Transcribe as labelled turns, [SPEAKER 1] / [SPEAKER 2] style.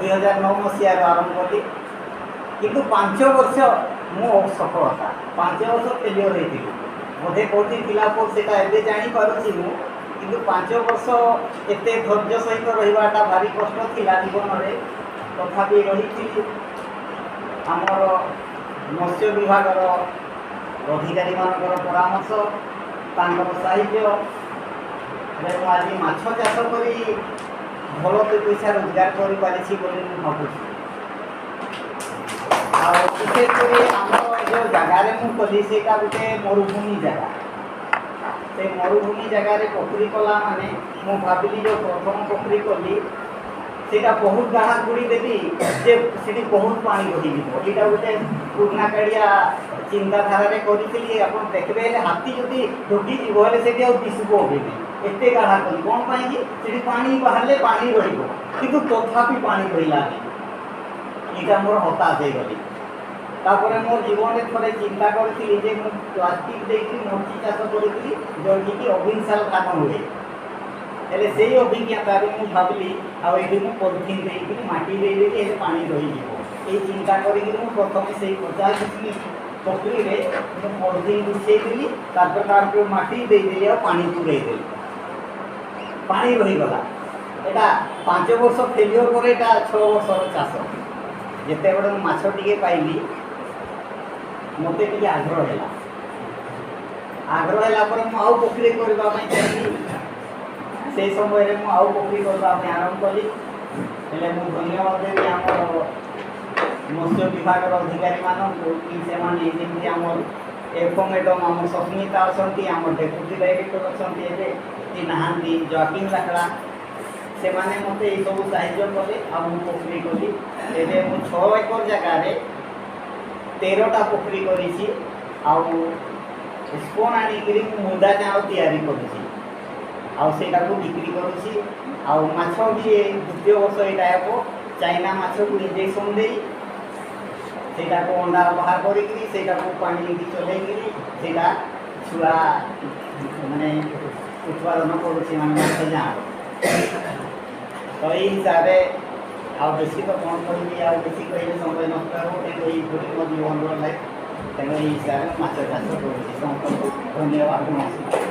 [SPEAKER 1] 2009 ମସିହାରୁ ଆରମ୍ଭ କଲି। କିନ୍ତୁ 5 ବର୍ଷ ମୁଁ ସଫଳତା, 5 ବର୍ଷ ଫେଲିଓର ହେଇଥିଲି। ବୋଧେ କେଉଁଠି ଥିଲା ପରେ ସେଇଟା ଏବେ ଜାଣିପାରୁଛି ମୁଁ। କିନ୍ତୁ 5 ବର୍ଷ ଏତେ ଧୈର୍ଯ୍ୟ ସହିତ ରହିବାଟା ଭାରି କଷ୍ଟ ଥିଲା ଜୀବନରେ। ତଥାପି ରହିଥିଲି। ଆମର ମତ୍ସ୍ୟ ବିଭାଗର ଅଧିକାରୀମାନଙ୍କର ପରାମର୍ଶ, ତାଙ୍କର ସାହାଯ୍ୟରେ ମୁଁ ଆଜି ମାଛ ଚାଷ କରି ଭଲ ଦୁଇ ପଇସା ରୋଜଗାର କରିପାରିଛି ବୋଲି ମୁଁ ଭାବୁଛି। ଆଉ ବିଶେଷ କରି ଆମର ଯେଉଁ ଜାଗାରେ ମୁଁ କଲି, ସେଇଟା ଗୋଟେ ମରୁଭୂମି ଜାଗା। ସେ ମରୁଭୂମି ଜାଗାରେ ପୋଖରୀ କଲା ମାନେ ମୁଁ ଭାବିଲି, ଯେଉଁ ପ୍ରଥମ ପୋଖରୀ କଲି, ସେଇଟା ବହୁତ ଗାଢ଼ା ଖୋଳି ଦେଲି ଯେ ସେଠି ବହୁତ ପାଣି ରହିଯିବ। ଏଇଟା ଗୋଟେ ପୁରୁଣା କାଳିଆ ଚିନ୍ତାଧାରାରେ କରିଥିଲି। ଆପଣ ଦେଖିବେ, ହେଲେ ହାତୀ ଯଦି ଢୁକିଯିବ ହେଲେ ସେଠି ଆଉ ଦିଶିବ ବି ନାହିଁ। ଏତେ ଗାଢ଼ା କଲି କ'ଣ ପାଇଁ କି ସେଠି ପାଣି ବାହାରିଲେ ପାଣି ରହିବ। କିନ୍ତୁ ତଥାପି ପାଣି ରହିଲାନି। ଏଇଟା ମୋର ହତାଶ ହେଇଗଲି। ତାପରେ ମୋ ଜୀବନରେ ଥରେ ଚିନ୍ତା କରିଥିଲି ଯେ ମୁଁ ପ୍ଲାଷ୍ଟିକ୍ ଦେଇକି ମଞ୍ଜି ଚାଷ କରିଥିଲି, ଯେଉଁଠିକି ଅଭିନସାଲ ଧାନ ହୁଏ। ହେଲେ ସେଇ ଅଭିଜ୍ଞତାରୁ ମୁଁ ଭାବିଲି, ଆଉ ଏଇଠି ମୁଁ ପଲିଥିନ୍ ଦେଇକିରି ମାଟି ଦେଇଦେଲି ହେଲେ ପାଣି ରହିଯିବ। ଏଇ ଚିନ୍ତା କରିକି ମୁଁ ପ୍ରଥମେ ସେଇ 50 ଡିସିମିଲ ପୋଖରୀରେ ମୁଁ ପଲିଥିନ୍ ବିଛେଇ ଦେଲି। ତାପରେ ତାପରେ ମାଟି ଦେଇଦେଲି ଆଉ ପାଣି ପୁରେଇ ଦେଲି। ପାଣି ରହିଗଲା। ଏଇଟା 5 ବର୍ଷ ଫେଲିଓର ପରେ ଏଇଟା 6 ବର୍ଷର ଚାଷ। ଯେତେବେଳେ ମୁଁ ମାଛ ଟିକେ ପାଇଲି, ମୋତେ ଟିକେ ଆଗ୍ରହ ହେଲା। ଆଗ୍ରହ ହେଲା ପରେ ମୁଁ ଆଉ ପୋଖରୀ କରିବା ପାଇଁ ଚାହିଁଲି। ସେଇ ସମୟରେ ମୁଁ ଆଉ ପୋଖରୀ କରିବା ପାଇଁ ଆରମ୍ଭ କଲି। ହେଲେ ମୁଁ ଧନ୍ୟବାଦ ଦେବି ଆମର ମତ୍ସ୍ୟ ବିଭାଗର ଅଧିକାରୀମାନଙ୍କୁ କି ସେମାନେ ଯେମିତି ଆମର ଏଫ୍ ମ୍ୟାଡ଼ମ୍, ଆମ ସସ୍ମିତା ଅଛନ୍ତି, ଆମ ଡେପୁଟି ଡାଇରେକ୍ଟର ଅଛନ୍ତି, ଏବେ କି ନାହାନ୍ତି, ଜୋଆକିମ୍ ଲାକଡ଼ା, ସେମାନେ ମୋତେ ଏଇସବୁ ସାହାଯ୍ୟ କଲେ ଆଉ ମୁଁ ପୋଖରୀ କଲି। ଏବେ ମୁଁ 6 ଏକର ଜାଗାରେ 13ଟା ପୋଖରୀ କରିଛି ଆଉ ସ୍ପନ୍ ଆଣିକିରି ମୁଁ ମୁଦା ଜାଆଁଳ ତିଆରି କରୁଛି ଆଉ ସେଇଟାକୁ ବିକ୍ରି କରୁଛି। ଆଉ ମାଛ ବି ଦ୍ୱିତୀୟ ବର୍ଷ ଏଇଟା ହେବ। ଚାଇନା ମାଛକୁ ଇଞ୍ଜେକ୍ସନ୍ ଦେଇ ସେଇଟାକୁ ଅଣ୍ଡା ବାହାର କରିକିରି, ସେଇଟାକୁ ପାଣି ଦେଇକି ଚଲେଇକିରି ସେଇଟା ଛୁଆ ମାନେ ଉତ୍ପାଦନ କରୁଛି, ମାନେ ମାଛ ଜାଆଁଳ। ତ ଏଇ ହିସାବରେ ଆଉ ବେଶୀ ତ କ'ଣ କହିବି? ଆଉ ବେଶୀ କହିଲେ ସମୟ ନଷ୍ଟ ହେବ। ତେଣୁ ଏଇଭଳି ମୋ ଜୀବନର ଲାଇଫ୍। ତେଣୁ ଏଇ ହିସାବରେ ମୁଁ ମାଛ ଚାଷ କରୁଛି। ସମସ୍ତଙ୍କୁ ଧନ୍ୟବାଦ, ନମସ୍କାର।